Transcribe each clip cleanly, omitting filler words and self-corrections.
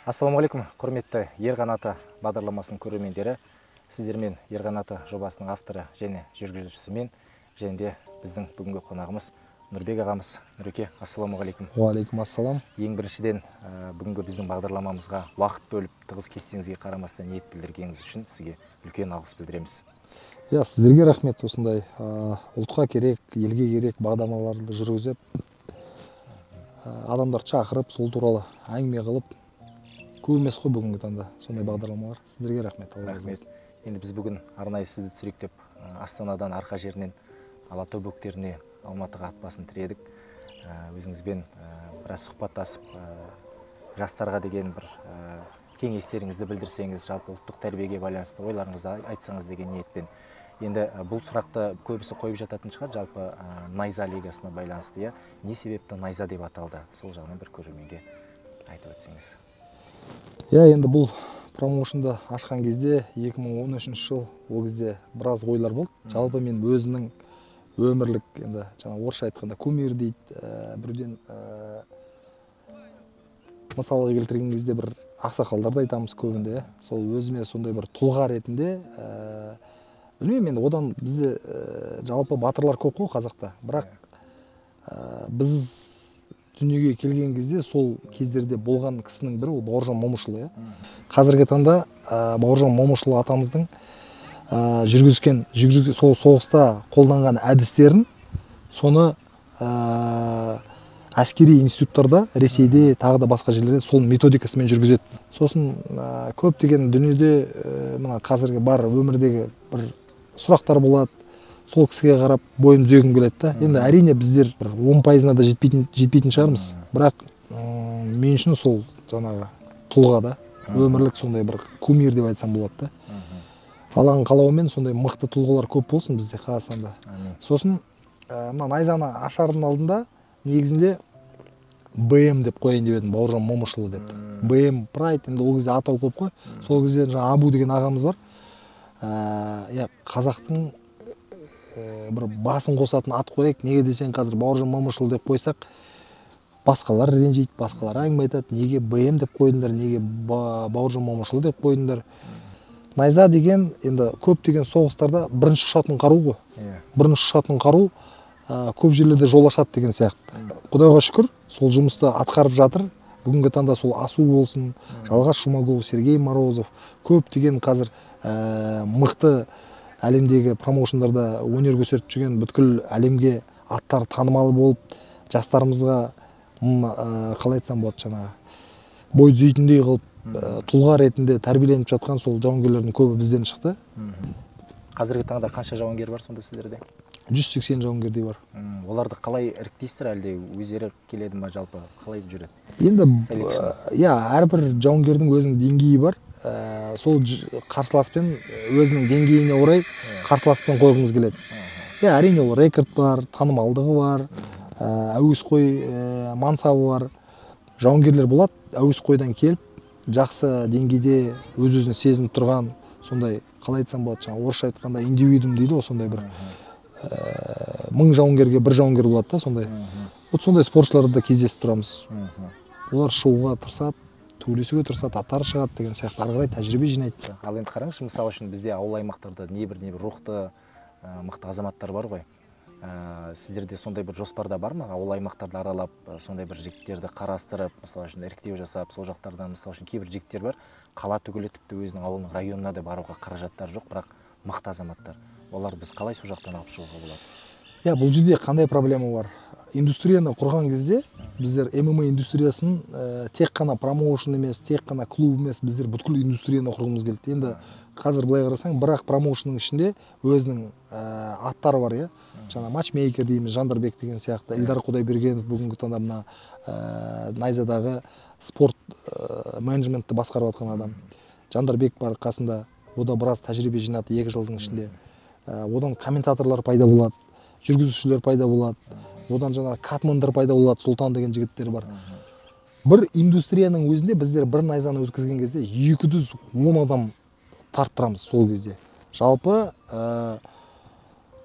Ассалаумағалейкум, құрметті Ер қанаты бағдарламасының көрермендері. Сіздермен Ер қанаты жобасының авторы және жүргізушісі мен, және де біздің бүгінгі қонағымыз Нұрбек ағамыз. Нұреке, ассалаумағалейкум. Уағалейкум ассалам. Ең біріншіден, бүгінгі біздің бағдарламамызға уақыт бөліп, тығыз кестеңізге қарамастан ниет білдіргеніңіз үшін сізге үлкен алғыс білдіреміз. Иә, сіздерге рахмет, осындай ұлтқа керек, елге керек бағдарламаларды жүргізіп, адамдарды шақырып, сол туралы әңгіме қылып, көп емес қой бүгінгі таңда сондай бағдарламалар. Сіздерге рахмет. Алла разы Рахмет. болсын. Енді біз бүгін арнайы сізді түсірейік деп, Астанадан, арқа жерінен Алатау бөктеріне, Алматыға ат басын тіредік. Өзіңізбен біраз сұхбаттасып, жастарға деген бір кеңестеріңізді білдірсеңіз, жалпы ұлттық тәрбиеге байланысты ойларыңызды айтсаңыз деген ниетпен. Енді бұл сұрақты көбісі қойып жататын шығар, жалпы Найза лигасына байланысты, иә? Не себепті Найза деп аталды? Сол жағынан бір көрерменге айтып өтсеңіз. Иә, енді бұл промоушнды ашқан кезде 2013 жыл, ол кезде біраз ойлар болды. Жалпы мен өзімнің өмірлік, енді жаңа орысша айтқанда кумир дейді, біреуден мысалға келтірген кезде бір ақсақалдарды айтамыз көбінде, иә. Сол өзіме сондай бір тұлға ретінде, білмеймін енді, одан бізде, жалпы батырлар көп қой қазақта, бірақ, біз дүниеге келген кезде сол кездерде болған кісінің бірі ол Бауыржан Момышұлы, иә. Қазіргі таңда, Бауыржан Момышұлы атамыздың, сол соғыста қолданған әдістерін, соны, әскери институттарда, Ресейде, тағы да басқа жерлерде сол методикасымен жүргізеді. Сосын, көптеген дүниеде, мына қазіргі бар өмірдегі бір сұрақтар болады, сол кісіге қарап бойын түзегім келеді да. Енді әрине біздер бір 10%-ына да жетпейтін шығармыз, бірақ, мен үшін сол жаңағы тұлға да, өмірлік сондай бір кумир деп айтсам болады да. Алланың қалауымен сондай мықты тұлғалар көп болсын бізде Қазақстанда. Сосын, мына Найзаны ашардың алдында негізінде БМ деп қояйын деп едім, Бауыржан Момышұлы деп. БМ Прайд, енді ол кезде атау көп қой. Сол кезде жаңа Абу деген ағамыз бар. Иә, қазақтың, бір басын қосатын ат қояйық. Неге десең, қазір Бауыржан Момышұлы деп қойсақ, басқалар ренжиді, басқалар әңгіме айтады. Неге БМ деп қойдыңдар, неге Бауыржан Момышұлы деп қойдыңдар? Найза деген енді көптеген соғыстарда бірінші ұшатын қару ғой. Бірінші ұшатын қару, көп жерлерде жол ашады деген сияқты. Құдайға шүкір, сол жұмысты атқарып жатыр. Бүгінгі таңда сол Асу болсын, Жалғас Жұмагұлов, Сергей Морозов, көптеген қазір, мықты әлемдегі промоушндарда өнер көрсетіп жүрген, бүткіл әлемге аттары танымал болып, жастарымызға, қалай айтсам болады, жаңағы бой түзейтіндей қылып, тұлға ретінде тәрбиеленіп жатқан сол жауынгерлердің көбі бізден шықты. Қазіргі таңда қанша жауынгер бар сонда сіздерде? 180 жауынгердей бар. Оларды қалай іріктейсіздер, әлде өздері келеді ма, жалпы қалай жүреді? Енді, Selection. Иә, әрбір жауынгердің өзінің деңгейі бар. Сол қарсыласпен, өзінің деңгейіне орай қарсыласпен қойғымыз келеді. Иә, әрине ол рекорд бар, танымалдығы бар, әуесқой, мансабы бар. Жауынгерлер болады, әуесқойдан келіп, жақсы деңгейде өз-өзін сезініп тұрған, сондай, қалай айтсам болады, жаңа орысша айтқанда индивидуум дейді ғой, сондай бір, 1000 жауынгерге бір жауынгер болады да, сондай. Вот сондай спортшыларды да кездесіп тұрамыз. Олар шығуға тырысады, төбелесуге тырысады, аттары шығады деген сияқты, ары қарай тәжірибе жинайды. Ал енді қараңызшы, мысалы үшін бізде ауыл аймақтарда небір рухты, мықты азаматтар бар ғой. Сіздерде сондай бір жоспарда бар ма? Ауыл аймақтарды аралап, сондай бір жігіттерді қарастырып, мысалы үшін іріктеу жасап, сол жақтардан, мысалы үшін кейбір жігіттер бар, қала түгілі тіпті өзінің ауылының районына да баруға қаражаттары жоқ, бірақ мықты азаматтар. Оларды біз қалай сол жақтан алып шығуға болады? Иә, бұл жерде қандай проблема бар? Индустрияны құрған кезде біздер ММА индустриясын, тек қана промоушн емес, тек қана клуб емес, біздер бүткіл индустрияны құрғымыз келді. Енді қазір былай қарасаң, бірақ промоушнның ішінде өзінің, аттары бар, иә? Жаңа матчмейкер дейміз, Жандарбек деген сияқты, Эльдар Құдайбергенов бүгінгі таңда мына, Найзадағы спорт, менеджментті басқарып жатқан адам. Жандарбек бар қасында, о да біраз тәжірибе жинады 2 жылдың ішінде. Одан комментаторлар пайда болады, жүргізушілер пайда болады, одан жаңағы катмандар пайда болады, Сұлтан деген жігіттер бар. Бір индустрияның өзінде біздер бір найзаны өткізген кезде 210 адам тарттырамыз сол кезде. Жалпы,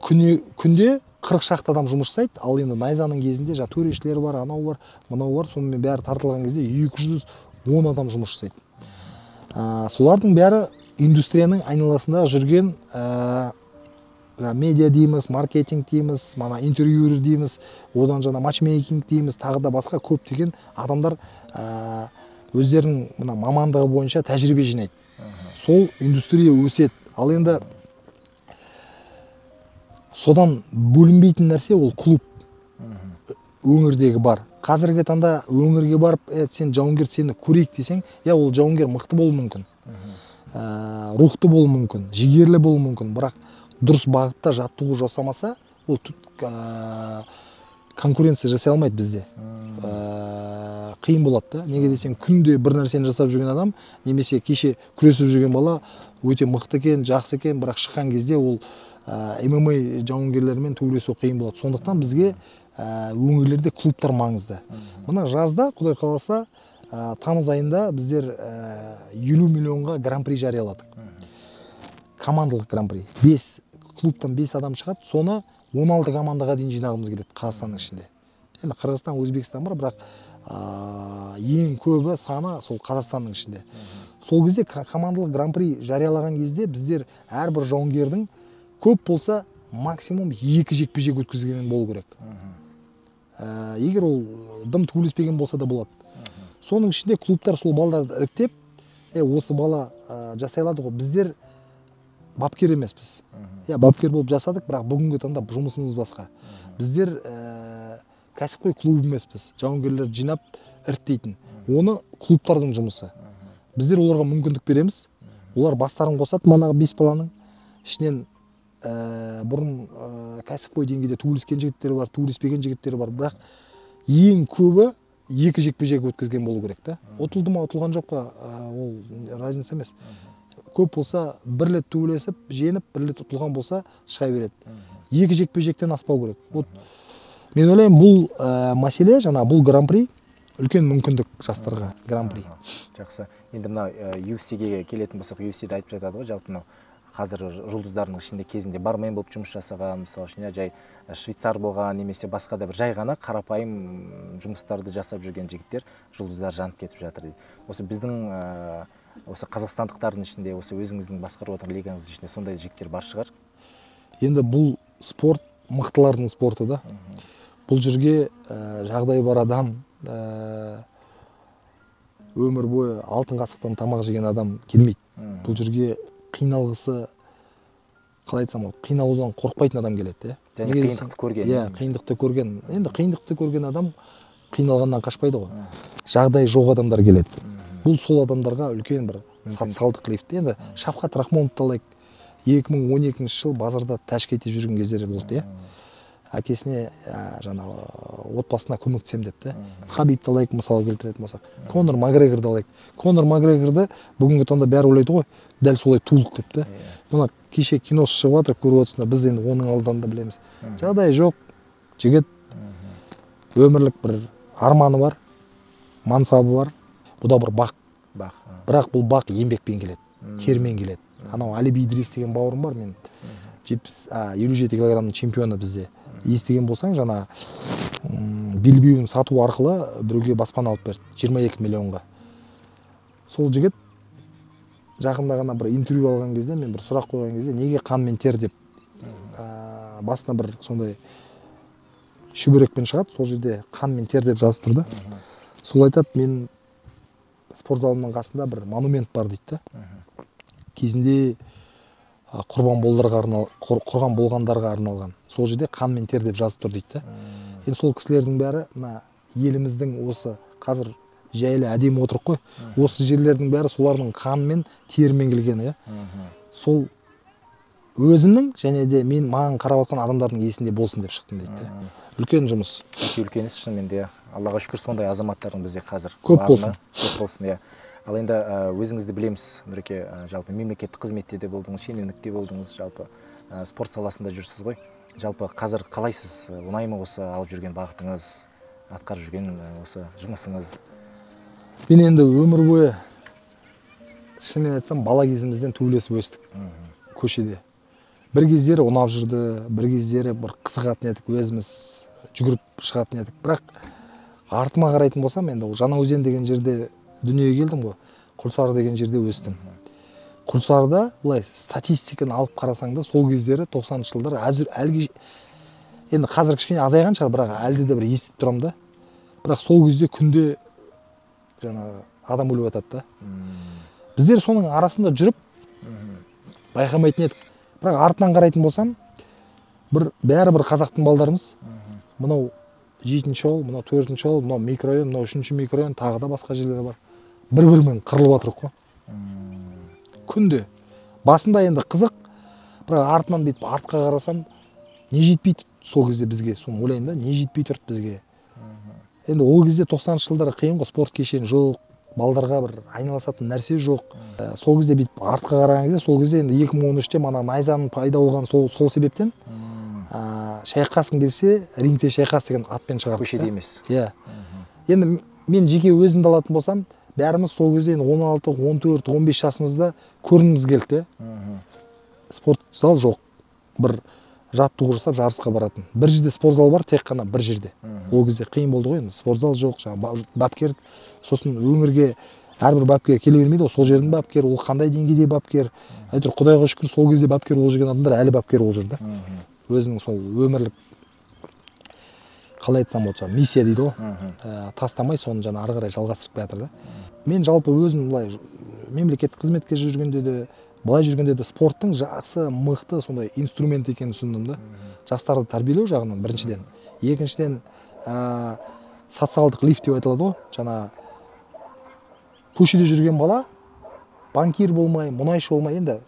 күнде 40 шақты адам жұмыс жасайды, ал енді найзаның кезінде жаңа төрешілер бар, анау бар, мынау бар, сонымен бәрі тартылған кезде 10 адам жұмыс жасайды. Солардың бәрі индустрияның айналасында жүрген медиа дейміз, маркетинг дейміз, мана интервьюер дейміз, одан жаңа матчмейкинг дейміз, тағы да басқа көптеген адамдар өздерінің мына мамандығы бойынша тәжірибе жинайды. Сол индустрия өседі. Ал енді содан бөлінбейтін нәрсе ол клуб. Өңірдегі бар. Қазіргі таңда өңірге барып, сен жауынгер, сені көрейік десең, иә, ол жауынгер мықты болуы мүмкін, рухты болуы мүмкін, жігерлі болуы мүмкін, бірақ дұрыс бағытта жаттығу жасамаса, ол конкуренция жасай алмайды бізде. Қиын болады да. Неге десең, күнде бір нәрсені жасап жүрген адам, немесе кеше күресіп жүрген бала өте мықты екен, жақсы екен, бірақ шыққан кезде ол ММА жауынгерлерімен төбелесу қиын болады. Сондықтан бізге өңірлерде клубтар маңызды. Мына жазда, Құдай қаласа, тамыз айында біздер 50 миллионға гран-при жарияладық. Командалық гран-при. 5 клубтан 5 адам шығады, соны 16 командаға дейін жинағымыз келеді Қазақстанның ішінде. Енді Қырғызстан, Өзбекстан бар, бірақ ең көбі саны сол Қазақстанның ішінде. Сол кезде командалық гран-при жариялаған кезде біздер әрбір жауынгердің көп болса максимум 2 жекпе-жек өткізген болу керек. Егер ол дым төбелеспеген болса да болады. Соның ішінде клубтар сол балдарды іріктеп, осы бала жасай алады ғой, біздер бапкер емеспіз. Иә, бапкер болып жасадық, бірақ бүгінгі таңда жұмысымыз басқа. Біздер кәсіпқой клуб емеспіз, жауынгерлерді жинап іріктейтін. Оны клубтардың жұмысы. Біздер оларға мүмкіндік береміз. Олар бастарын қосады, манағы 5 баланың ішінен бұрын кәсіпқой деңгейде төбелескен жігіттер бар, төбелеспеген жігіттер бар, бірақ ең көбі 2 жекпе-жек өткізген болу керек та. Ұтылды ма, ұтылған жоқ па, ол разница емес. Көп болса бір рет төбелесіп, жеңіп, бір рет ұтылған болса шыға береді. 2 жекпе-жектен аспау керек. Вот мен ойлаймын, бұл мәселе, жаңа бұл гран-при үлкен мүмкіндік жастарға гран-при. Жақсы. Енді мына UFC-ге келетін болсақ, UFC-де айтып жатады ғой, жалпы мынау қазір жұлдыздардың ішінде кезінде бармен болып жұмыс жасаған, мысалы үшін, жай швейцар болған, немесе басқа да бір жай ғана қарапайым жұмыстарды жасап жүрген жігіттер, жұлдыздар жанып кетіп жатыр дейді. Осы біздің, осы қазақстандықтардың ішінде, осы өзіңіздің басқарып отырған лигаңыздың ішінде сондай жігіттер бар шығар? Енді бұл спорт мықтылардың спорты да. Бұл жерге жағдайы бар адам, өмір бойы алтын қасықтан тамақ жеген адам келмейді. Бұл жерге қиналғысы, қалай айтсам болады, қиналудан қорықпайтын адам келеді, иә. Және қиындықты көрген. Иә, қиындықты көрген. Енді қиындықты көрген адам қиналғаннан қашпайды ғой. Жағдай жоқ адамдар келеді. Бұл сол адамдарға үлкен бір социалдық лифт. Енді Шавкат Рахмоновты алайық. 2012 жыл базарда тәшке етіп жүрген кездері болды, иә. Әкесіне, жаңағы отбасына көмектесем деп те. Хабибті алайық, мысал келтіретін болсақ. Конор Макгрегорды алайық. Конор Макгрегорды бүгінгі таңда бәрі ойлайды ғой, дәл солай туылды деп те. Мына кеше киносы шығып жатыр, көріп отырсыңдар, біз енді оның алдында да білеміз. Жағдайы жоқ, жігіт өмірлік бір арманы бар, мансабы бар. Бұл да бір бақ. Бақ. Бірақ бұл бақ еңбекпен келеді, термен келеді. Анау Алиби Идрис деген бауырым бар, мен 57 килограммның чемпионы бізде. Естіген болсаң, жаңа белбеуін сату арқылы біреуге баспана алып берді, 22 миллионға. Сол жігіт жақында ғана бір интервью алған кезде, мен бір сұрақ қойған кезде, неге қан мен тер деп, басына бір сондай шүберекпен шығады, сол жерде қан мен тер деп жазып тұр да. Сол айтады, мен спорт залымның қасында бір монумент бар дейді да. Кезінде құрбан болғандарға арналған. Сол жерде қан мен тер деп жазып тұр дейді да. Енді сол кісілердің бәрі мына еліміздің осы қазір жайлы әдемі отырық қой. Осы жерлердің бәрі солардың қан мен терімен келген, иә. Сол өзімнің және де мен маған қарап отқан адамдардың есінде болсын деп шықтым дейді да. Үлкен жұмыс. Өте үлкен іс шынымен де. Аллаға шүкір, сондай азаматтардың бізде қазір көп болсын. Көп болсын, иә. Ал енді өзіңізді білеміз, Нұреке, жалпы мемлекеттік қызметте де болдыңыз, шенеунікте болдыңыз, жалпы спорт саласында жүрсіз ғой. Жалпы қазір қалайсыз, ұнай ма осы алып жүрген бағытыңыз, атқарып жүрген осы жұмысыңыз? Мен енді өмір бойы, шынымен айтсам, бала кезімізден төбелесіп өстік көшеде. Бір кездері ұнап жүрді, бір кездері бір қызығатын едік, өзіміз жүгіріп шығатын едік. Бірақ артыма қарайтын болсам, енді ол Жаңаөзен деген жерде дүниеге келдім ғой, Құлсары деген жерде өстім. Құлсарыда былай статистиканы алып қарасаң да, сол кездері 90-шы жылдар, әлгі енді қазір кішкене азайған шығар, бірақ әлде де бір естіп тұрамын да. Бірақ сол кезде күнде жаңағы адам өліп жатады да. Біздер соның арасында жүріп байқамайтын едік. Бірақ артынан қарайтын болсам, бір бәрібір қазақтың балдарымыз, мынау 7-ші ауыл, мынау 4-ші ауыл, мынау микрорайон, мынау 3-ші микрорайон, тағы да басқа жерлер бар. Бір-бірімен қырылып жатырық қой. Күнде. Басында енді қызық, бірақ артынан бүйтіп артқа қарасам, не жетпей сол кезде бізге, соны ойлаймын да, не жетпей тұрды бізге. Енді ол кезде 90-шы жылдары қиын ғой, спорт кешені жоқ, балдарға бір айналысатын нәрсе жоқ. Сол кезде бүйтіп артқа қараған кезде, сол кезде енді 2013-те мана найзаның пайда болған сол себептен, шайқасың келсе, рингте шайқас деген атпен шығарды. Көшеде емес. Иә. Енді мен жеке өзімді алатын болсам, бәріміз сол кезде енді 16, 14, 15 жасымызда көрініміз келді. Спорт зал жоқ. Бір жаттығу жасап жарысқа баратын. Бір жерде спорт зал бар, тек қана бір жерде. Ол кезде қиын болды ғой енді. Спорт зал жоқ, жаңа бапкер, сосын өңірге әрбір бапкер келе бермейді ғой. Сол жердің бапкері, ол қандай деңгейде бапкер. Әйтеуір Құдайға шүкір, сол кезде бапкер болып жүрген адамдар әлі бапкер болып жүр да. Өзінің сол өмірлік, қалай айтсам болады, миссия дейді ғой, тастамай соны жаңа ары қарай жалғастырып келе жатыр да. Мен жалпы өзім былай мемлекеттік қызметке жүргенде де, былай жүргенде де спорттың жақсы, мықты сондай инструмент екенін түсіндім да. Жастарды тәрбиелеу жағынан біріншіден, екіншіден социалдық лифт деп айтылады ғой, жаңа көшеде жүрген бала банкир болмай, мұнайшы болмай, енді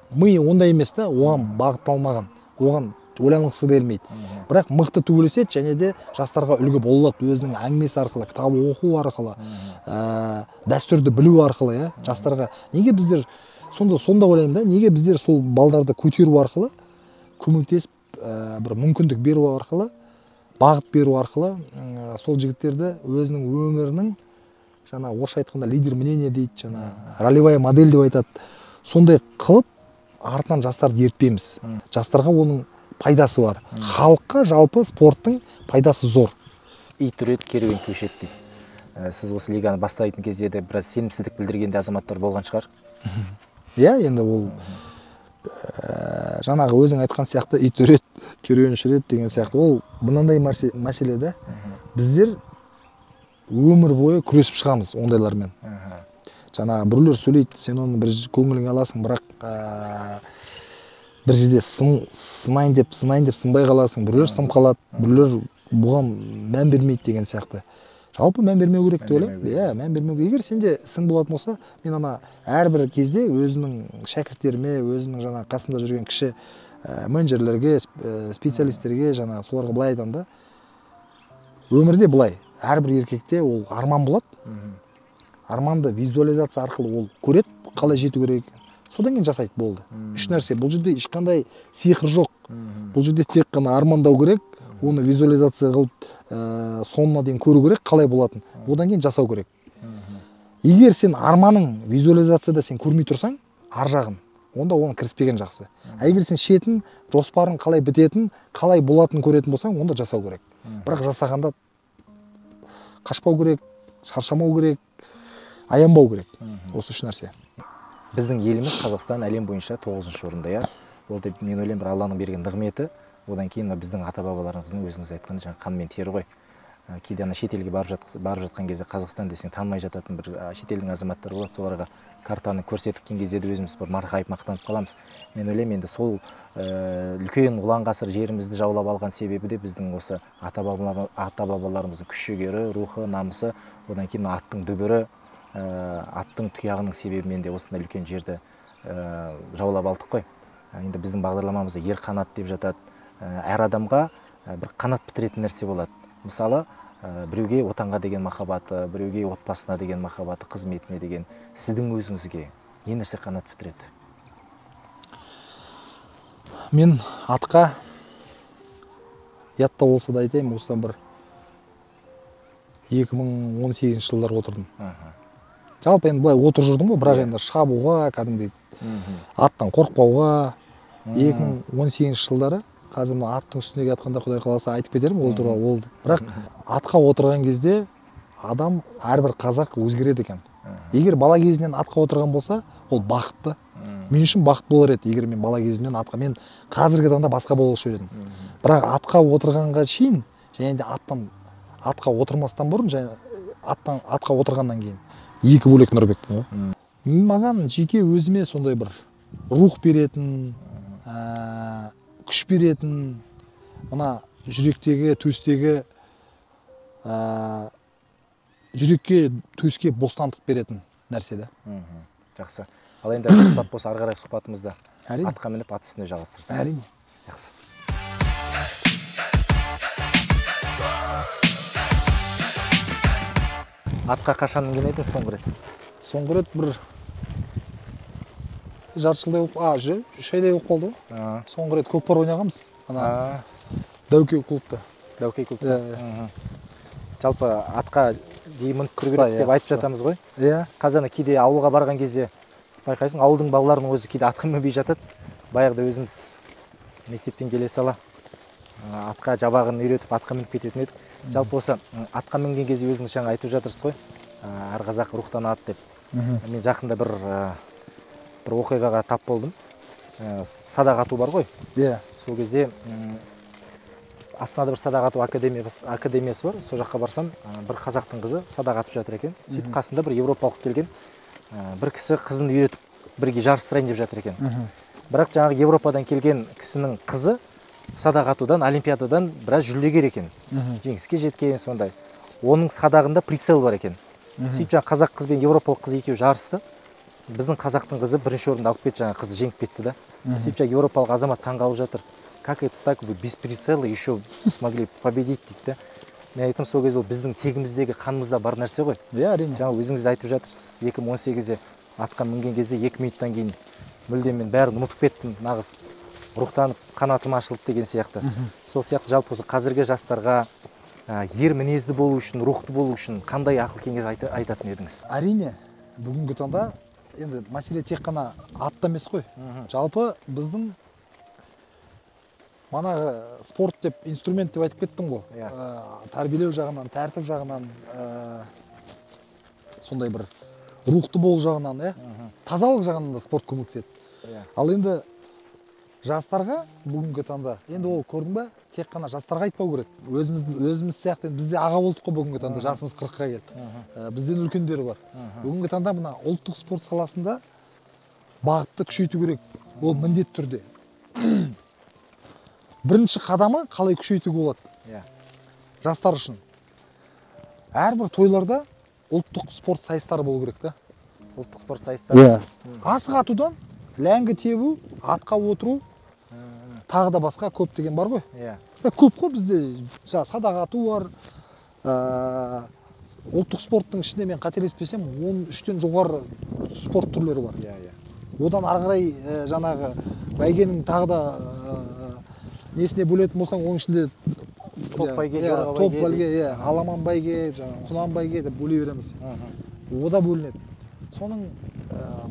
миы ондай емес та, оған бағытталмаған, оған ойланғысы келмейді. Бірақ мықты төбелеседі және де жастарға үлгі бола алады өзінің әңгімесі арқылы, кітап оқу арқылы, дәстүрді білу арқылы, иә, жастарға. Неге біздер сонда ойлаймын да, неге біздер сол балдарды көтеру арқылы, көмектесіп, бір мүмкіндік беру арқылы, бағыт беру арқылы, сол жігіттерді өзінің өмірінің, жаңа орысша айтқанда лидер мнения дейді, жаңа ролевая модель деп айтады, сондай қылып артынан жастарды ертпейміз. Жастарға оның пайдасы бар. Халыққа жалпы спорттың пайдасы зор. Ит үреді, керуен көшеді дейді. Сіз осы лиганы бастайтын кезде де біраз сенімсіздік білдірген де азаматтар болған шығар. Иә, енді ол жаңағы өзің айтқан сияқты ит үреді, керуен шіреді деген сияқты. Ол мынандай мәселе да. Біздер өмір бойы күресіп шығамыз ондайлармен. Жаңағы біреулер сөйлейді, сен оны бір көңіліңе аласың, бірақ бір жерде сынайын деп сынбай қаласың, біреулер сынып қалады, біреулер бұған мән бермейді деген сияқты. Жалпы мән бермеу керек деп ойлаймын. Иә, мән бермеу керек. Егер сенде сын болатын болса, мен ана әрбір кезде өзімнің шәкірттеріме, өзімнің жаңа қасымда жүрген кіші менеджерлерге, специалистерге, жаңа соларға былай айтамын да. Өмірде былай, әрбір еркекте ол арман болады. Арманды визуализация арқылы ол көреді, қалай жету керек екенін. Содан кейін жасайды, болды. Үш нәрсе. Бұл жерде ешқандай сиқыр жоқ. Бұл жерде тек қана армандау керек, оны визуализация қылып, соңына дейін көру керек, қалай болатын. Одан кейін жасау керек. Егер сен арманың визуализацияда сен көрмей тұрсаң, ар жағын, онда оны кіріспеген жақсы. А егер сен шетін, жоспарын қалай бітетін, қалай болатынын көретін болсаң, онда жасау керек. Бірақ жасағанда қашпау керек, шаршамау керек, аянбау керек. Осы үш нәрсе. Біздің еліміз Қазақстан әлем бойынша 9-шы орында, иә. Ол деп мен ойлаймын, бір Алланың берген нығметі. Одан кейін біздің ата-бабаларымыздың өзіңіз айтқан жаңа қан мен тері ғой. Кейде ана шетелге барып жатқан кезде Қазақстан десең танымай жататын бір шетелдің азаматтары болады, соларға картаны көрсетіп келген кезде де өзіміз бір марқайып мақтанып қаламыз. Мен ойлаймын, енді сол үлкен ұлан-ғасыр жерімізді жаулап алған себебі де біздің осы ата-бабаларымыздың күш-жігері, рухы, намысы, одан кейін аттың дүбірі, аттың тұяғының себебімен де осындай үлкен жерді жаулап алдық қой. Енді біздің бағдарламамызда ер қанат деп жатады. Әр адамға бір қанат бітіретін нәрсе болады. Мысалы, біреуге отанға деген махаббаты, біреуге отбасына деген махаббаты, қызметіне деген. Сіздің өзіңізге не нәрсе қанат бітіреді? Мен атқа ұят та болса да айтайын, осыдан бір 2018 жылдары отырдым. Жалпы енді былай отырып жүрдім ғой, бірақ енді шабуға, кәдімгідей аттан қорықпауға. 2018 жылдары қазір мына аттың үстіне жатқанда Құдай қаласа айтып кетермін ол туралы. Ол бірақ атқа отырған кезде Адам, әрбір қазақ өзгереді екен. Егер бала кезінен атқа отырған болса, ол бақытты. Мен үшін бақыт болар еді, егер мен бала кезімнен атқа, мен қазіргі таңда басқа болушы едім. Бірақ атқа отырғанға шейін, және де атқа отырмастан бұрын, және атқа отырғаннан кейін екі бөлек Нұрбекпін ғой. Маған жеке өзіме сондай бір рух беретін, күш беретін, мына жүректегі, төстегі, жүрекке, төске бостандық беретін нәрсе да. Жақсы. Ал енді рұқсат болса, ары қарай сұхбатымызды атқа мініп, ат үстіне жалғастырсақ. Әрине. Жақсы. Атқа қашан мінген едің соңғы рет? Соңғы рет бір жарты жылдай болып, 3 айдай болып қалды ғой. Соңғы рет көкпар ойнағанбыз. Ана Дәуке клубта. Дәуке клубта. Жалпы атқа дейін мініп көру керек деп айтып жатамыз ғой. Иә. Қазір кейде ауылға барған кезде байқайсың, ауылдың балаларының өзі кейде атқа мінбей жатады. Баяғыда өзіміз мектептен келе сала атқа жабағын үйретіп атқа мініп кететін едік. Жалпы осы атқа мінген кезде өзіңіз жаңа айтып жатырсыз ғой, әр қазақ рухтанады деп. Мен жақында бір оқиғаға тап болдым. Садақ ату бар ғой. Иә. Сол кезде Астанада бір садақ ату академиясы бар. Сол жаққа барсам, бір қазақтың қызы садақ атып жатыр екен. Сөйтіп қасында бір европалық келген бір кісі қызын үйретіп бірге жарыстырайын деп жатыр екен. Бірақ жаңағы Европадан келген кісінің қызы садақ атудан, олимпиададан біраз жүлдегер екен. Жеңіске жеткен сондай. Оның садағында прицел бар екен. Сөйтіп жаңағы қазақ қыз бен европалық қыз екеуі жарысты. Біздің қазақтың қызы бірінші орынды алып кетті, жаңағы қызды жеңіп кетті да. Сөйтіп жаңағы европалық азамат таңғалып жатыр. Как это так, вы без прицела еще смогли победить дейді да. Мен айттым, сол кезде ол біздің тегіміздегі қанымызда бар нәрсе ғой. Иә, әрине. Жаңа өзіңіз де айтып жатырсыз, 2018-де атқа мінген кезде 2 минуттан кейін мүлдем мен бәрін ұмытып кеттім, нағыз рухтанып қанатым ашылды деген сияқты. Сол сияқты жалпы осы қазіргі жастарға ер мінезді болу үшін, рухты болу үшін қандай ақыл кеңес айтатын едіңіз? Әрине, бүгінгі таңда енді мәселе тек қана атта емес қой. Жалпы біздің манағы спорт деп, инструмент деп айтып кеттім ғой. Тәрбиелеу жағынан, тәртіп жағынан, сондай бір рухты болу жағынан, тазалық жағынан да спорт көмектеседі. Ал енді жастарға бүгінгі таңда, енді ол көрдің бе, тек қана жастарға айтпау керек. Өзіміз сияқты, енді біз де аға болдық қой бүгінгі таңда, жасымыз 40-қа келді. Бізден үлкендері бар. Бүгінгі таңда мына ұлттық спорт саласында бағытты күшейту керек. Ол міндетті түрде. Бірінші қадамы қалай күшейтуге болады? Жастар үшін. Әрбір тойларда ұлттық спорт сайыстары болу керек та. Ұлттық спорт сайыстары. Асық атудан, ләңгі тебу, атқа отыру, тағы да басқа көптеген бар ғой. Көп қой бізде, садақ ату бар. Ұлттық спорттың ішінде мен қателеспесем 13-тен жоғары спорт түрлері бар. Одан ары қарай жаңағы бәйгенің тағы да несіне бөлетін болсаң, оның ішінде топ бәйге, топ бәйге, аламан бәйге, құнан бәйге деп бөле береміз. Ода бөлінеді. Соның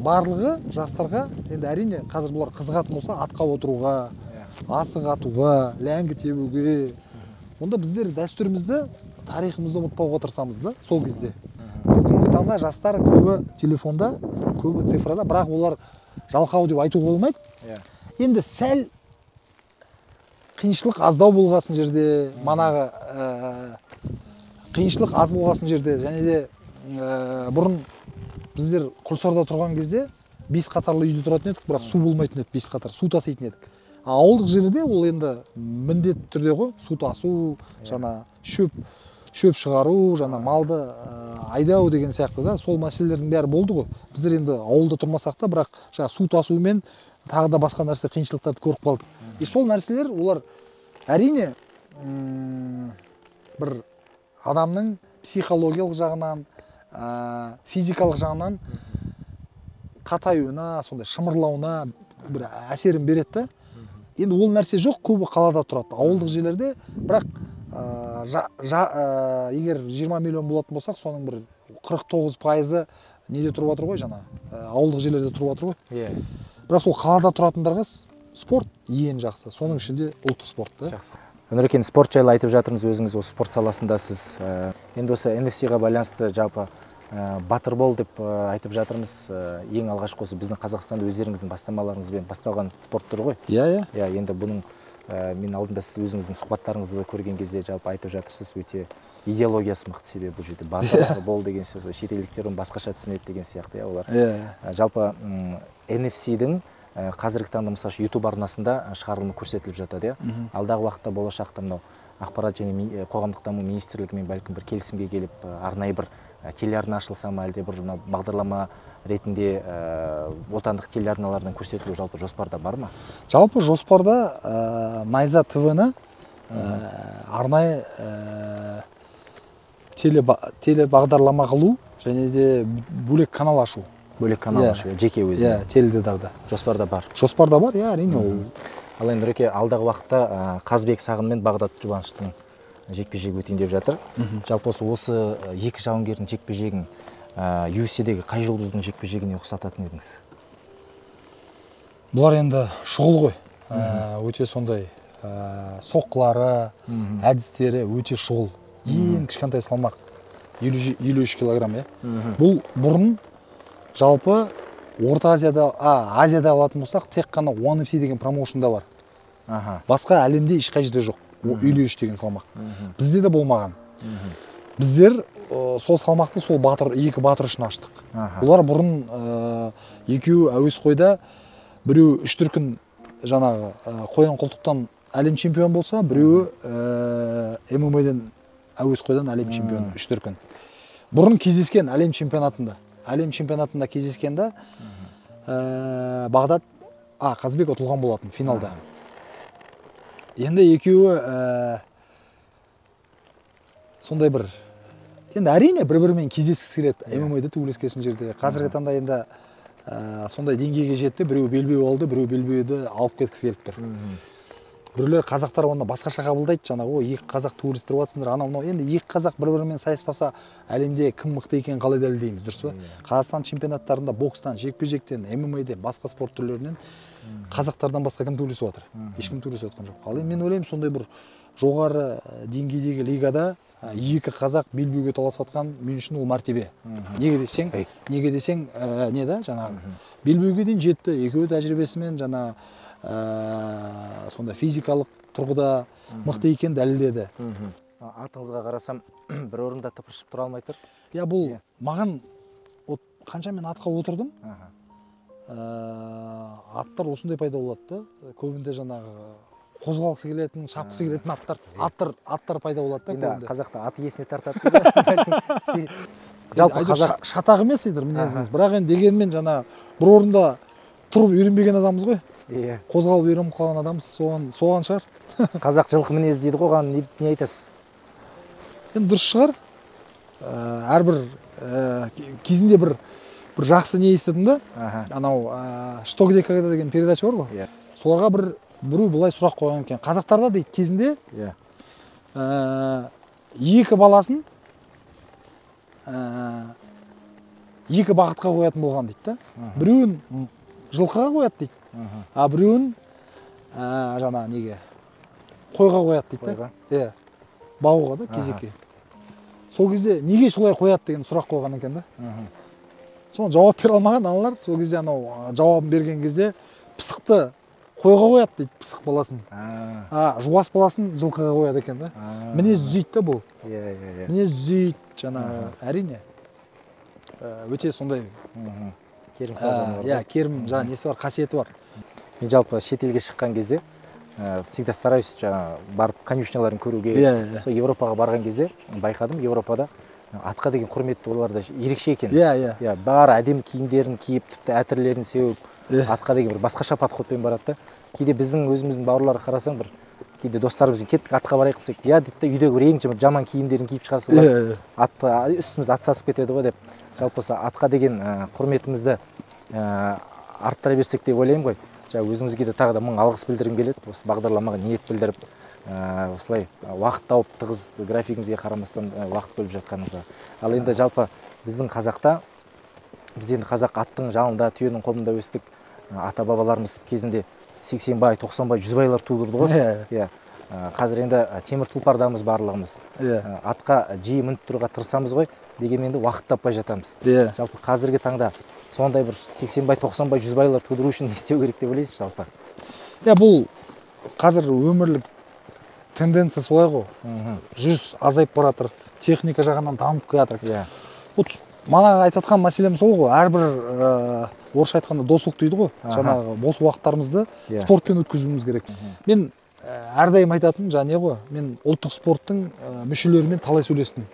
барлығы жастарға, енді әрине қазір бұлар қызығатын болса, атқа отыруға, асық атуға, ләңгі тебуге. Онда біздер дәстүрімізді, тарихымызды ұмытпауға тырысамыз да сол кезде. Бүгінгі таңда жастар көбі телефонда, көбі цифрада, бірақ олар жалқау деп айтуға болмайды. Енді сәл қиыншылық аздау болғасын жерде, манағы қиыншылық аз болғасын жерде, және де бұрын біздер Құлсарда тұрған кезде 5 қатарлы үйде тұратын едік, бірақ су болмайтын еді, 5 қатар су таситын едік. Ауылдық жерде ол енді міндетті түрде ғой, су тасу, жаңа шөп шығару, жаңа малды айдау деген сияқты да, сол мәселелердің бәрі болды ғой. Біздер енді ауылда тұрмасақ та, бірақ жаңа су тасумен тағы да басқа нәрсе қиыншылықтарды көріп қалдық. И сол нәрселер олар әрине бір адамның психологиялық жағынан, физикалық жағынан қатаюына, сондай шымырлауына бір әсерін береді да. Енді ол нәрсе жоқ, көбі қалада тұрады, ауылдық жерлерде, бірақ егер 20 миллион болатын болсақ, соның бір 49%-ы неде тұрып жатыр ғой, жаңа ауылдық жерлерде тұрып жатыр ғой. Бірақ сол қалада тұратындарға спорт ең жақсы, соның ішінде ұлттық спорт та. Жақсы. Нұрекен, спорт жайлы айтып жатырмыз, өзіңіз осы спорт саласындасыз. Енді осы NFC-ға байланысты жалпы батырбол деп айтып жатырмыз. Ең алғашқы осы біздің Қазақстанда өздеріңіздің бастамаларыңызбен басталған спорт түрі ғой. Иә, иә. Иә, енді бұның мен алдында сіз өзіңіздің сұхбаттарыңызды көрген кезде жалпы айтып жатырсыз, өте идеологиясы мықты, себебі бұл жерде батыр бол деген сөз, шетелдіктер оны басқаша түсінеді деген сияқты, иә, олар. Жалпы NFC-дің қазіргі таңда, мысалы үшін, YouTube арнасында шығарылымы көрсетіліп жатады, иә. Алдағы уақытта, болашақта мынау ақпарат және қоғамдық даму министрлігімен бәлкім бір келісімге келіп, арнайы бір телеарна ашылса ма, әлде бір мынау бағдарлама ретінде отандық телеарналардан көрсетілу жалпы жоспарда бар ма? Жалпы жоспарда Найза ТВ-ны арнайы телебағдарлама қылу және де бөлек канал ашу. Бөлек канал ашу, жеке өзіне. Иә, теледидарда. Жоспарда бар. Жоспарда бар, иә, әрине ол. Ал енді, Нұреке, алдағы уақытта Қазбек Сағын мен Бағдат Жұбаныштың жекпе-жегі өтейін деп жатыр. Жалпы осы екі жауынгердің жекпе-жегін UFC-дегі қай жұлдыздың жекпе-жегіне ұқсататын едіңіз? Бұлар енді шұғыл ғой. Өте сондай соққылары, әдістері өте шұғыл. Ең кішкентай салмақ 53 килограмм, иә. Бұл бұрын жалпы Орта Азияда, Азияда алатын болсақ, тек қана One FC деген промоушнда бар. Басқа әлемде ешқай жерде жоқ. 53 деген салмақ. Бізде де болмаған. Біздер сол салмақты сол батыр, екі батыр үшін аштық. Олар бұрын екеуі әуесқойда, біреуі үш дүркін жаңағы қоян қолтықтан әлем чемпион болса, біреуі ММА-ден әуесқойдан әлем чемпионы үш дүркін. Бұрын кездескен әлем чемпионатында. Әлем чемпионатында кездескенде Бағдат, Қазбек ұтылған болатын финалда. Енді екеуі сондай бір, енді әрине бір-бірімен кездескісі келеді ММА-де төбелескен жерде. Қазіргі таңда енді сондай деңгейге жетті, біреу белбеу алды, біреу белбеуді алып кеткісі келіп тұр. Біреулер қазақтар оны басқаша қабылдайды, жаңағы, ой, екі қазақ төбелестіріп жатсыңдар, анау мынау. Енді екі қазақ бір-бірімен сайыспаса, әлемде кім мықты екенін қалай дәлелдейміз, дұрыс па? Қазақстан чемпионаттарында бокстан, жекпе-жектен, ММА-ден, басқа спорт түрлерінен қазақтардан басқа кім төбелесіп жатыр? Ешкім төбелесіп жатқан жоқ. Ал енді мен ойлаймын, сондай бір жоғары деңгейдегі лигада екі қазақ белбеуге таласып жатқан мен үшін ол мәртебе. Неге десең, неге десең, не да, жаңағы белбеуге дейін жетті, екеуі тәжірибесімен жаңа сонда физикалық тұрғыда мықты екенін дәлелдеді. Атыңызға қарасам, бір орында тыпыршып тұра алмай тұр. Иә, бұл маған қанша мен атқа отырдым, аттар осындай пайда болады да. Көбінде жаңағы қозғалғысы келетін, шапқысы келетін аттар пайда болады да көбінде. Қазақта ат иесіне тартады дейді. Жалпы қазақ шатақ емес еді мінезіміз, бірақ енді дегенмен жаңа бір орында тұрып үйренбеген адамбыз ғой. Қозғалып үйреніп қалған адамбыз, соған шығар. Қазақ жылқы мінезі дейді ғой, оған не айтасыз? Енді дұрыс шығар. Әрбір кезінде бір жақсы не естідім да. Анау «Что, где, когда» деген передача бар ғой. Соларға біреу былай сұрақ қойған екен. Қазақтарда дейді кезінде екі баласын екі бағытқа қоятын болған дейді да. Біреуін жылқыға қояды дейді, а біреуін жаңа неге қойға қояды дейді да. Иә, бағуға да, кезекке. Сол кезде неге солай қояды деген сұрақ қойған екен да. Соны жауап бере алмаған аналар. Сол кезде анау жауабын берген кезде пысықты қойға қояды дейді, пысық баласын. А жуас баласын жылқыға қояды екен да. Мінез түзейді да бұл. Мінез түзейді, жаңа әрине. Өте сондай керім сазаны бар. Иә, керім жаңа несі бар, қасиеті бар. Мен жалпы шетелге шыққан кезде всегда стараюсь жаңа барып конюшняларын көруге. Сол Европаға барған кезде байқадым, Европада атқа деген құрметті оларда ерекше екен. Иә, бәрі әдемі киімдерін киіп, тіпті әтірлерін сеуіп, атқа деген бір басқаша подходпен барады да. Кейде біздің өзіміздің бауырларға қарасаң, бір кейде достарымызбен кеттік атқа барайық десек, иә дейді да, үйдегі бір ең жаман киімдерін киіп шығасың ба, атты үстіміз ат сасып кетеді ғой деп. Жалпы осы атқа деген құрметімізді арттыра берсек деп ойлаймын ғой. Жаңа өзіңізге де тағы да мың алғыс білдіргім келеді, осы бағдарламаға ниет білдіріп, осылай уақыт тауып, тығыз графигіңізге қарамастан уақыт бөліп жатқаныңызға. Ал енді жалпы біздің қазақта, біз енді қазақ аттың жалында, түйенің қолында өстік. Ата-бабаларымыз кезінде 80 бай, 90 бай, 100 байлар тудырды ғой. Иә. Қазір енді темір тұлпардамыз барлығымыз. Атқа жиі мініп тұруға тырысамыз ғой, дегенмен де уақыт таппай жатамыз. Жалпы қазіргі таңда сондай бір 80 бай, 90 бай, 100 байлар тудыру үшін не істеу керек деп ойлайсыз жалпы? Иә, бұл қазір өмірлік тенденция солай ғой. Жүріс азайып бара жатыр, техника жағынан дамып келе жатыр. Вот мана айтып жатқан мәселем сол ғой, әрбір орысша айтқанда досуг дейді ғой, жаңағы бос уақыттарымызды спортпен өткізуіміз керек. Мен әрдайым айтатыным жаңа не ғой, мен ұлттық спорттың мүшелерімен талай сөйлестім.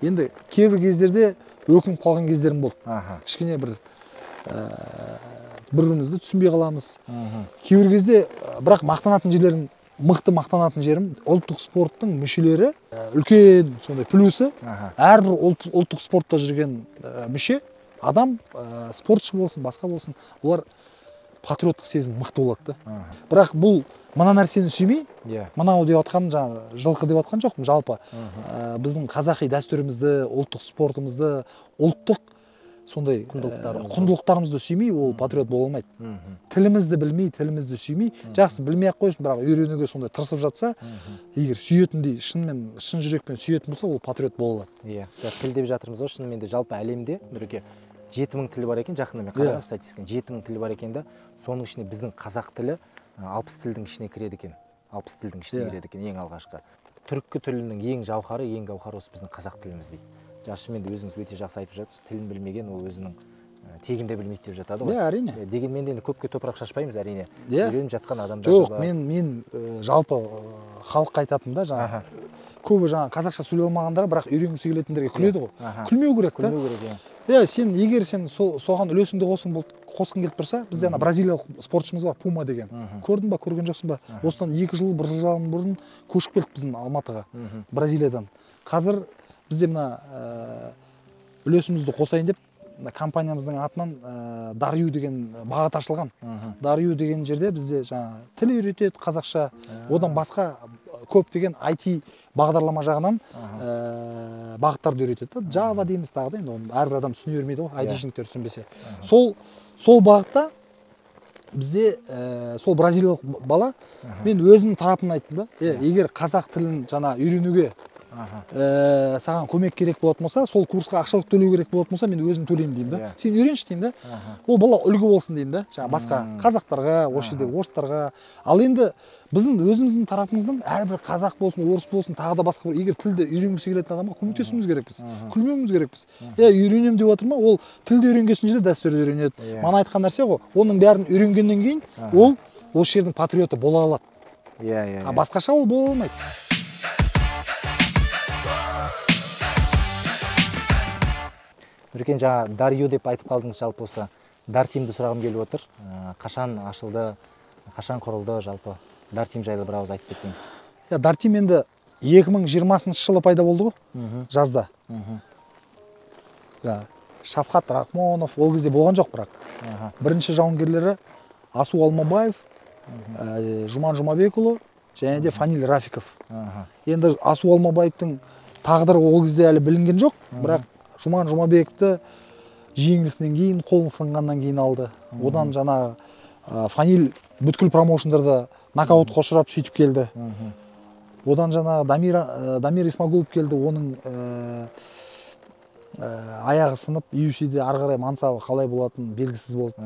Енді кейбір кездерде өкініп қалған кездерім болды. Кішкене бір бір-бірімізді түсінбей қаламыз. Кейбір кезде бірақ мақтанатын жерлерім, мықты мақтанатын жерім, ұлттық спорттың мүшелері үлкен сондай плюсы. Әрбір ұлттық спортта жүрген мүше адам, спортшы болсын, басқа болсын, олар патриоттық сезім мықты болады да. Бірақ бұл мына нәрсені сүймей, мынау деп жатқаным, жаңағы жылқы деп жатқан жоқпын, жалпы біздің қазақи дәстүрімізді, ұлттық спортымызды, ұлттық сондай құндылықтарымызды сүймей, ол патриот бола алмайды. Тілімізді білмей, тілімізді сүймей, жақсы білмей ақ қойсын, бірақ үйренуге сондай тырысып жатса, егер сүйетіндей, шынымен, шын жүрекпен сүйетін болса, ол патриот бола алады. Иә, тіл деп жатырмыз ғой, шынымен де жалпы әлемде, Нұреке, 7000 тілі бар екен, жақында мен қарағам статистиканы, 7000 тілі бар екен да, соның ішінде біздің қазақ тілі 60 тілдің ішіне кіреді екен. 60 тілдің ішіне кіреді екен ең алғашқы. Түркі тілінің ең жауһары, ең гауһары осы біздің қазақ тіліміз дейді. Шынымен де өзіңіз өте жақсы айтып жатсыз, тілін білмеген ол өзінің тегін де білмейді деп жатады ғой. Иә, әрине. Дегенмен де енді көпке топырақ шашпаймыз, әрине. Үйреніп жатқан адамдар да бар. Жоқ, мен жалпы халыққа айтатыным да, жаңа көбі жаңа қазақша сөйлей алмағандар, бірақ үйренгісі келетіндерге күледі ғой. Күлмеу керек та. Күлмеу керек, иә. Иә, сен егер сен соған үлесіңді қосқың келіп тұрса, бізде ана бразилиялық спортшымыз бар, Пума деген. Көрдің ба, көрген жоқсың ба? Осыдан 2 жыл, 1 жыл жарым бұрын көшіп келді біздің Алматыға, Бразилиядан. Қазір бізде мына үлесімізді қосайын деп компаниямыздың атынан Дарью деген бағыт ашылған. Дарью деген жерде бізде жаңа тіл үйретеді қазақша, одан басқа көптеген IT бағдарлама жағынан бағыттарды үйретеді. Java дейміз тағы да, енді оны әрбір адам түсіне бермейді ғой, айтишниктер түсінбесе. Сол бағытта бізде сол бразилиялық бала, мен өзімнің тарапымнан айттым да, егер қазақ тілін жаңа үйренуге саған көмек керек болатын болса, сол курсқа ақшалық төлеу керек болатын болса, мен өзім төлеймін деймін да. Сен үйренші деймін да. Ол бала үлгі болсын деймін да. Жаңа басқа қазақтарға, осы жердегі орыстарға. Ал енді біздің өзіміздің тарапымыздан әрбір қазақ болсын, орыс болсын, тағы да басқа бір, егер тілді үйренгісі келетін адамға көмектесуіміз керекпіз, күлмеуіміз керекпіз. Үйренемін деп отыр ма, ол тілді үйренген жерде дәстүрді үйренеді. Мана айтқан нәрсе ғой, оның бәрін үйренгеннен кейін ол осы жердің патриоты бола алады. А басқаша ол бола алмайды. Нұркен, жаңа Дарью деп айтып қалдыңыз, жалпы осы Дартимді сұрағым келіп отыр. Қашан ашылды, қашан құрылды, жалпы Дартим жайлы бір ауыз айтып кетсеңіз. Дартим енді 2020 жылы пайда болды ғой, жазда. Шавхат Рахмонов ол кезде болған жоқ бірақ. Бірінші жауынгерлері Асу Алмабаев, Жұман Жұмабекұлы және де Фаниль Рафиков. Енді Асу Алмабаевтың тағдыры ол кезде әлі білінген жоқ, бірақ Жұман Жұмабековті жеңілісінен кейін, қолын сынғаннан кейін алды. Одан жаңағы Фаниль бүткіл промоушндарда нокаутқа ұшырап сөйтіп келді. Одан жаңағы Дамир Исмагулов келді, оның аяғы сынып, UFC-де ары қарай мансабы қалай болатыны белгісіз болды.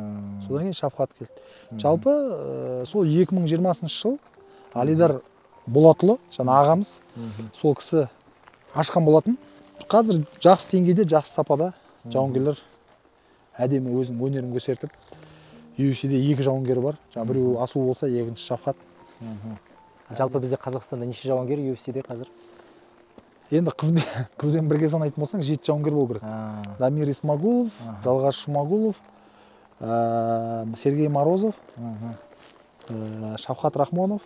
Содан кейін Шавхат келді. Жалпы сол 2020 жыл Алидар Болатұлы, жаңа ағамыз, сол кісі ашқан болатын. Қазір жақсы деңгейде, жақсы сапада жауынгерлер әдемі өзінің өнерін көрсетіп, UFC-де 2 жауынгері бар. Жаңа біреуі Асу болса, екінші Шавхат. Жалпы бізде Қазақстанда неше жауынгер UFC-де қазір? Енді қызбен бірге санайтын болсаң, 7 жауынгер болу керек. Дамир Исмагулов, Жалғас Жұмагулов, Сергей Морозов, Шавхат Рахмонов.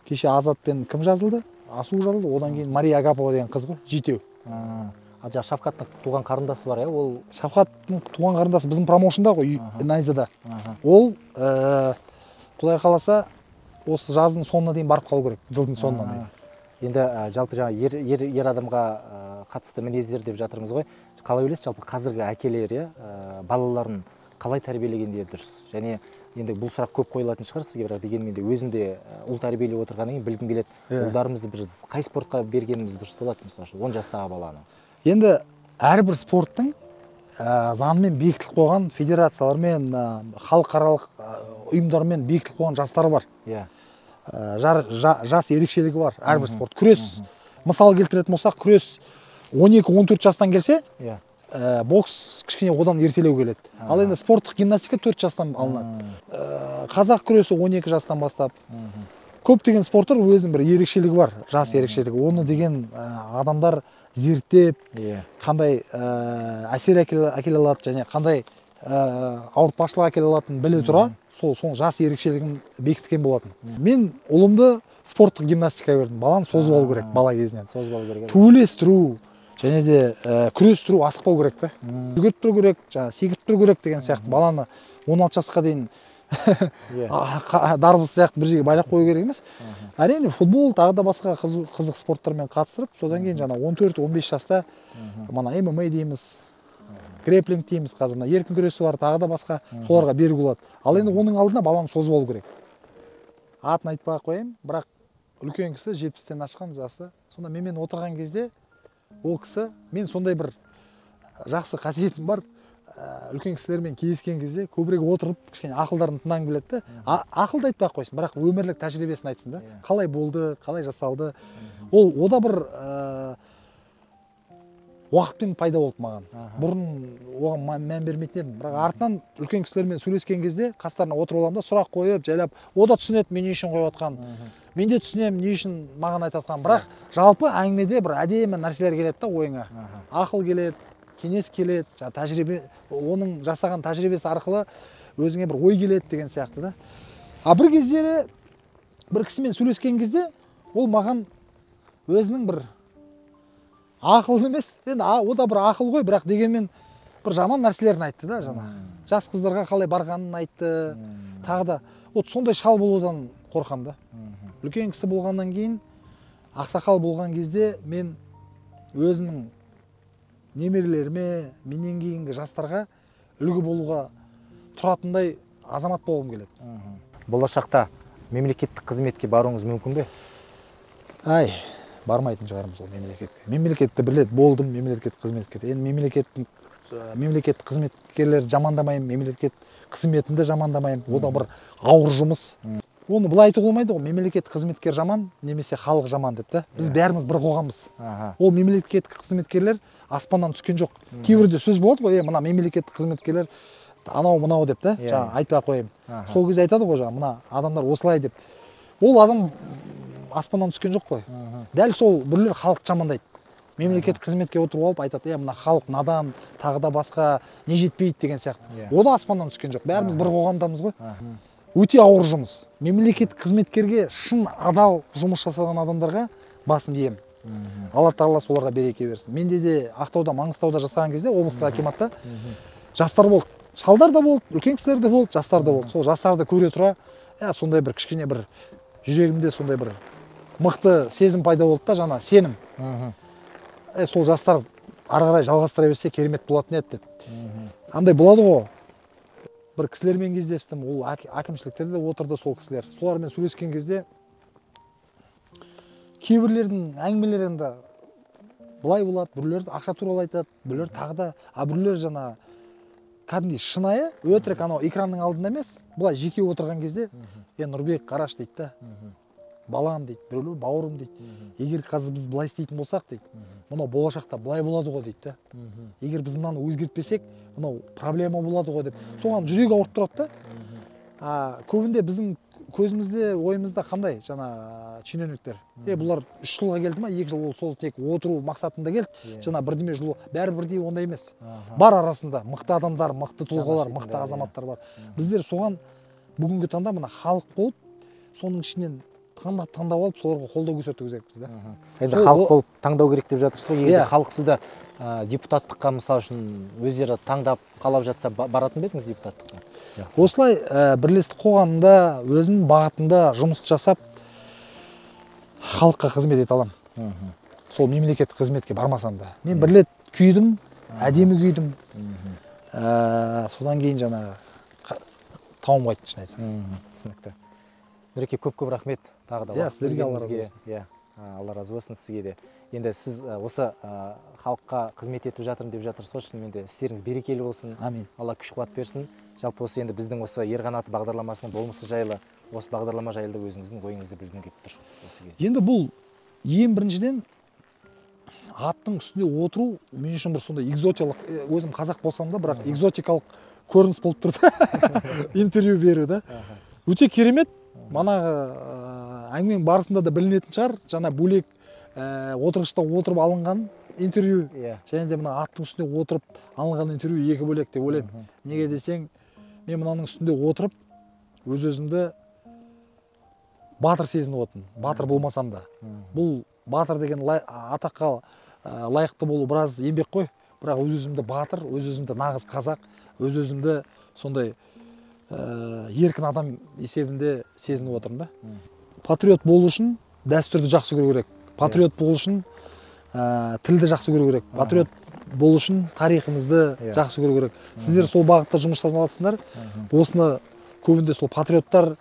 Кеше Азатпен кім жазылды? Асу жазылды, одан кейін Мария Агапова деген қыз ғой, 7. Ал жаңа Шавхаттың туған қарындасы бар, ол Шавхаттың туған қарындасы біздің промоушнда ғой, Найзада. Ол Құдай қаласа осы жаздың соңына дейін барып қалу керек, жылдың соңына дейін. Енді жалпы жаңа ер адамға қатысты мінездер деп жатырмыз ғой. Қалай ойлайсыз, жалпы қазіргі әкелер, балаларын Қалай тәрбиелегенде дұрыс? Және енді бұл сұрақ көп қойылатын шығар сізге, бірақ дегенмен де өзім де ұл тәрбиелеп отырғаннан кейін білгім келеді. Ұлдарымызды біз қай спортқа бергеніміз дұрыс болады, мысалы үшін 10 жастағы баланы? Енді әрбір спорттың заңмен бекітіліп қойған федерациялармен, халықаралық ұйымдармен бекітіліп қойған жастары бар. Жас ерекшелігі бар әрбір спорт. Күрес, мысал келтіретін болсақ, күрес 12-14 жастан келсе, бокс кішкене одан ертелеу келеді. Ал енді спорттық гимнастика 4 жастан алынады. Қазақ күресі 12 жастан бастап. Көптеген спорттар өзінің бір ерекшелігі бар, жас ерекшелігі. Оны деген адамдар зерттеп, қандай әсер әкеле алады және қандай ауыртпашылық әкеле алатынын біле тұра, сол жас ерекшелігін бекіткен болатын. Мен ұлымды спорттық гимнастикаға бердім. Баланы созып алу керек бала кезінен. Созып алу керек. Төбелестіру және де күрестіру, асықпау керек та. Жүгіріп тұру керек, жаңа секіріп тұру керек деген сияқты. Баланы 16 жасқа дейін дарбыз сияқты бір жерге байлап қою керек емес. Әрине, футбол тағы да басқа қызық спорттармен қатыстырып, содан кейін жаңа 14-15 жаста мына ММА дейміз, грэпплинг дейміз, қазір мына еркін күресі бар, тағы да басқа, соларға беруге болады. Ал енді оның алдына баланы созып алу керек. Атын айтпай ақ қояйын, бірақ үлкен кісі 70-тен асқан жасы. Сонда менімен отырған кезде ол кісі, мен сондай бір жақсы қасиетім бар, үлкен кісілермен кездескен кезде көбірек отырып кішкене ақылдарын тыңдағым келеді де. Ақылды айтпай ақ қойсын, бірақ өмірлік тәжірибесін айтсын да. Қалай болды, қалай жасалды. Ол ода бір уақытпен пайда болды маған. Бұрын оған мән бермейтін едім. Бірақ артынан үлкен кісілермен сөйлескен кезде қастарына отырып аламын да, сұрақ қойып, жайлап, о да түсінеді мен не үшін қойып жатқанын. Мен де түсінемін не үшін маған айтып жатқанын. Бірақ жалпы әңгімеде бір әдемі нәрселер келеді да ойыңа. Ақыл келеді, кеңес келеді, жаңа тәжірибе, оның жасаған тәжірибесі арқылы өзіңе бір ой келеді деген сияқты да. А бір кездері бір кісімен сөйлескен кезде ол маған өзінің бір ақыл емес, енді о да бір ақыл ғой, бірақ дегенмен бір жаман нәрселерін айтты да, жаңа. Жас қыздарға қалай барғанын айтты, тағы да. Вот сондай шал болудан қорқамын да. Үлкен кісі болғаннан кейін, ақсақал болған кезде мен өзімнің немерелеріме, менен кейінгі жастарға үлгі болуға тұратындай азамат болғым келеді. Болашақта мемлекеттік қызметке баруыңыз мүмкін бе? Ай, бармайтын шығармыз ол мемлекетке. Мемлекетті бір рет болдым, мемлекеттік қызметкер. Енді мемлекеттік қызметкерлерді жамандамаймын, мемлекет қызметін де жамандамаймын. О да бір ауыр жұмыс. Оны былай айтуға болмайды ғой, мемлекеттік қызметкер жаман, немесе халық жаман деп та. Біз бәріміз бір қоғамбыз. Ол мемлекеттік қызметкерлер аспаннан түскен жоқ. Кейбірде сөз болады ғой, мына мемлекеттік қызметкерлер анау мынау деп та, жаңа айтпай ақ қояйын. Сол кезде айтады ғой, жаңа мына адамдар осылай деп. Ол адам аспаннан түскен жоқ қой. Дәл сол біреулер халықты жамандайды. Мемлекеттік қызметке отырып алып айтады, мына халық надан, тағы да басқа не жетпейді деген сияқты. О да аспаннан түскен жоқ. Бәріміз бір қоғамдамыз ғой. Өте ауыр жұмыс. Мемлекеттік қызметкерге шын адал жұмыс жасаған адамдарға басымды иемін. Алла тағала соларға береке берсін. Менде де Ақтауда, Маңғыстауда жасаған кезде облыстық акиматта жастар болды. Шалдар да болды, үлкен кісілер де болды, жастар да болды. Сол жастарды көре тұра, сондай бір кішкене бір жүрегімде сондай бір мықты сезім пайда болды да, жаңа сенім. Сол жастар ары қарай жалғастыра берсе керемет болатын еді деп. Андай болады ғой. Бір кісілермен кездестім, ол әкімшіліктерде де отырды сол кісілер. Солармен сөйлескен кезде кейбіреулердің әңгімелері енді былай болады, біреулер ақша туралы айтады, біреулер тағы да, а біреулер жаңа кәдімгідей шынайы, өтірік анау экранның алдында емес, былай жеке отырған кезде, Нұрбек қараш дейді да, балам дейді, біреулер бауырым дейді. Егер қазір біз былай істейтін болсақ дейді, мынау болашақта былай болады ғой дейді да. Егер біз мынаны өзгертпесек, мынау проблема болады ғой деп. Соған жүрегі ауырып тұрады да. Көбінде біздің көзімізде, ойымызда қандай жаңа чиновниктер. Бұлар 3 жылға келді ма, 2 жыл ол сол тек отыру мақсатында келді. Жаңа бірдеме жыл, бәрі бірдей ондай емес. Бар арасында мықты адамдар, мықты тұлғалар, мықты азаматтар бар. Біздер соған бүгінгі таңда мына халық болып, соның ішінен таңдап алып, соларға қолдау көрсету керекпіз да. Енді халық болып таңдау керек деп жатырсыз ғой. Егер халық сізді депутаттыққа, мысал үшін, өздері таңдап қалап жатса, баратын ба едіңіз депутаттыққа? Осылай бірлестік қоғамында өзімнің бағытымда жұмыс жасап халыққа қызмет ете аламын. Сол мемлекеттік қызметке бармасам да. Мен бір рет күйдім, әдемі күйдім. Содан кейін жаңағы тауым қайтты, шын айтсам. Түсінікті. Нұреке, көп-көп рахмет тағы да. Иә, сіздерге Алла разы болсын. Иә, Алла разы болсын сізге де. Енді сіз осы халыққа қызмет етіп жатырмын деп жатырсыз ғой, шынымен де істеріңіз берекелі болсын. Амин. Алла күш қуат берсін. Жалпы осы енді біздің осы Ер қанаты бағдарламасының болмысы жайлы, осы бағдарлама жайлы өзіңіздің ойыңызды білгім келіп тұр осы кезде. Енді бұл ең біріншіден аттың үстінде отыру мен үшін бір сондай экзотикалық, өзім қазақ болсам да, бірақ экзотикалық көрініс болып тұр да. Интервью беру да. Өте керемет. Манағы әңгіменің барысында да білінетін шығар, жаңа бөлек отырғышта отырып алынған интервью және де мына аттың үстінде отырып алынған интервью екі бөлек деп ойлаймын. Неге десең, мен мынаның үстінде отырып өз өзімді батыр сезініп отырмын, батыр болмасам да. Бұл батыр деген атаққа лайықты болу біраз еңбек қой, бірақ өз өзімді батыр, өз өзімді нағыз қазақ, өз өзімді сондай еркін адам есебінде сезініп отырмын да. Патриот болу үшін дәстүрді жақсы көру керек, патриот болу үшін тілді жақсы көру керек, патриот болу үшін тарихымызды жақсы көру керек. Сіздер сол бағытта жұмыс жасап жатсыңдар. Осыны көбінде сол патриоттар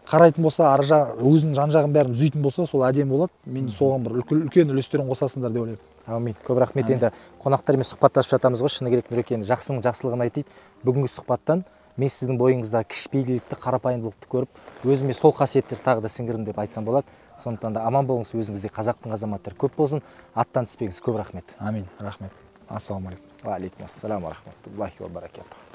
қарайтын болса, ар жақ, өзінің жан жағын бәрін түзейтін болса, сол әдемі болады. Мен соған бір үлкен үлестерін қосасыңдар деп ойлаймын. Әумин. Көп рахмет. Енді қонақтармен сұхбаттасып жатамыз ғой, шыны керек Нұреке, енді жақсының жақсылығын айтайық. Бүгінгі сұхбаттан мен сіздің бойыңыздағы кішіпейілділікті, қарапайымдылықты көріп, өзіме сол қасиеттерді тағы да сіңірдім деп айтсам болады. Сондықтан да аман болыңыз, өзіңізде қазақтың азаматтары көп болсын, аттан түспеңіз. Көп рахмет. Амин, рахмет. Ассалаумағалейкум. Уағалейкум ассалам уа рахматуллахи уа баракатух.